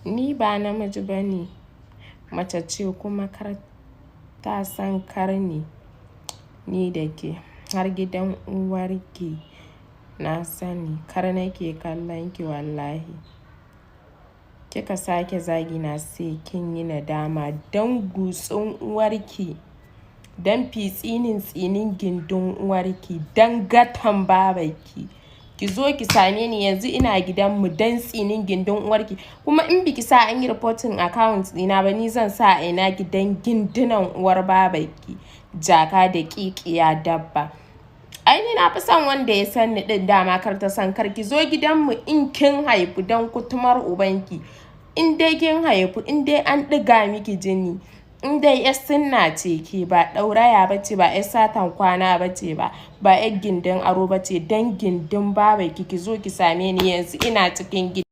Ni ba namiji ba ne, mace ce, kuma kar ta san kar ne ni da ke. Har gidan uwarki na sani, kar nake kallon ki wallahi. Kika sake zagina, sai kin yi nadama, don gutsun uwarki, don fitsinin tsinin gindin uwarki, don gatan babarki. Ki zo ki same ni yanzu, ina gidanmu, don tsinin gindin uwarki. Kuma in biki sa an yi reporting account ɗina ba, ni zan sa a ina ki, don gindinan uwar babarki. Jaka da ƙiƙiya dabba. Ai ni na fi son wanda ya san ni ɗin dama, kar ta san kar. Ki zo gidanmu in kin haifu, don kutumar ubanki. In dai kin haifu, in dai an ɗiga miki jini, in dai yar sunna ce ke, ba ɗauraya ba ce ba, yar satan kwana ba ce ba, ba yar gindin aro ba ce, don gindin babarki ki zo ki same ni yanzu, ina cikin gida.